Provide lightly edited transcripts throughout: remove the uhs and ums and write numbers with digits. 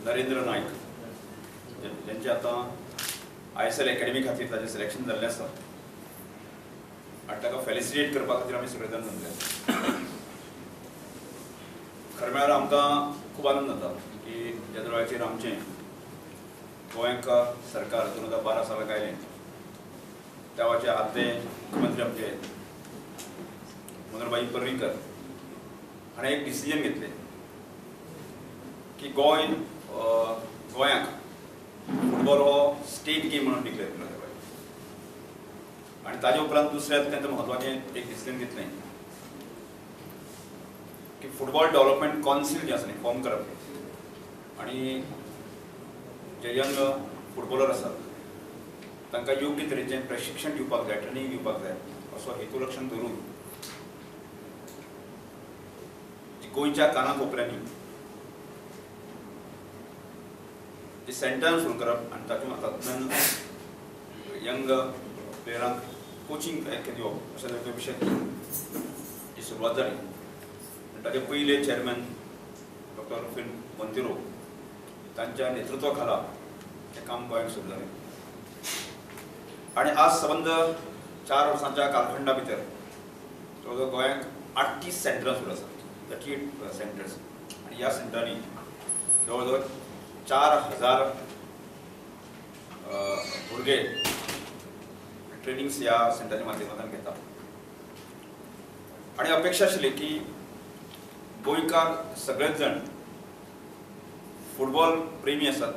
नरेंद्र नायक ज्यांचे आतां ISL academy खातीर ताजें सिलेक्शन जाल्लें आसा आनी ताका फेलिसिटेट करपा खातीर आमी सगळे जाण जमले. खरें म्हळ्यार आमकां खूब आनंद जाता की ज्या वेळाचेर आमचें गोंयक सरकार 2012 सालाक आयलें त्या वेळाचे आदले मुख्यमंत्री आमचे मनोहरभाई पर्रीकर हाणें एक डिसिजन घेतलें की गोंय गोंयाक फुटबॉल हो स्टेट गेम म्हणून डिक्लेअर केलो. आनी ताजे उपरांत दुसरें अत्यंत म्हत्वाचें एक डिसिजन घेतलें की फुटबॉल डेव्हलपमेंट कावन्सील जें आसा न्ही फॉर्म करप आनी जे यंग फुटबॉलर आसात तांकां योग्य तरेचें प्रशिक्षण दिवपाक जाय, ट्रेनींग दिवपाक जाय असो हेतू लक्षांत धरून गोंयच्या काना कोपऱ्यांनी जी सेंटरां सुरू करप आनी तातूंतल्यान यंग प्लेयरांक कोचिंग दिवप अशें तरेचो विशय ही सुरवात जाली. ताचे पयले चेअरमॅन डॉक्टर रुफीन मोंतेरो तांच्या नेतृत्वा खाला हें काम गोंयांत सुरू जालें आनी आज सबंद 4 वर्सांच्या कालखंडा भितर जवळ जवळ गोंयांत 38 सेंटरां सुरू आसात, 38 सेंटर्स. आनी ह्या सेंटरांनी जवळ जवळ 4000 भुरगे ट्रेनिंग्स ह्या सेंटराच्या माध्यमांतल्यान घेता. आनी अपेक्षा आशिल्ली की गोंयकार सगळेच जाण फुटबॉल प्रेमी आसात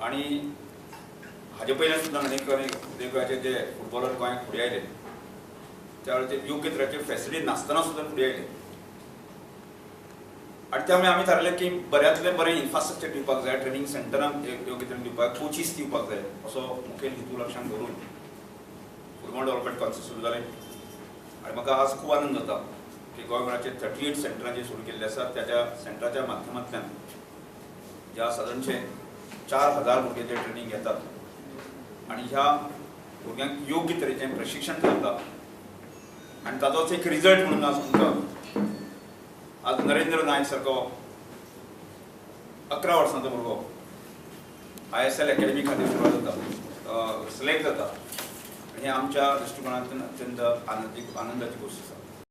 आनी हाजे पयल्यान सुद्दां अनेक वेगवेगळे जे फुटबॉलर गोंयांत फुडें आयले त्या वेळार योग्य तरेचे फॅसिलिटी नासतना सुद्दां फुडें आयले आनी त्यामुळे आमी थारायलें की बऱ्यांतलें बरें इन्फ्रास्ट्रक्चर दिवपाक जाय, ट्रेनींग सेंटरांक योग्य तरेन दिवपाक, कोचीस दिवपाक जाय असो मुखेल हेतू लक्षांत धरून फुटबॉल डेव्हलपमेंट कावन्सील सुरू जालें. आनी म्हाका आज खूब आनंद जाता की गोंयभराचे 38 सेंटरां जे सुरू केल्ले आसात त्याच्या सेंटराच्या माध्यमांतल्यान ज्या सादारणशे 4000 भुरगे जे ट्रेनींग घेतात आनी ह्या भुरग्यांक योग्य तरेचें प्रशिक्षण चलता आनी ताचोच एक रिजल्ट म्हणून आज तुमकां आज नरेंद्र नायक सारको 11 वर्सांचो भुरगो ISL academy खातीर सुरवात जाता, सिलेक्ट जाता. हें आमच्या दृश्टिकोनांतल्यान अत्यंत आनंदाची गोश्ट आसा.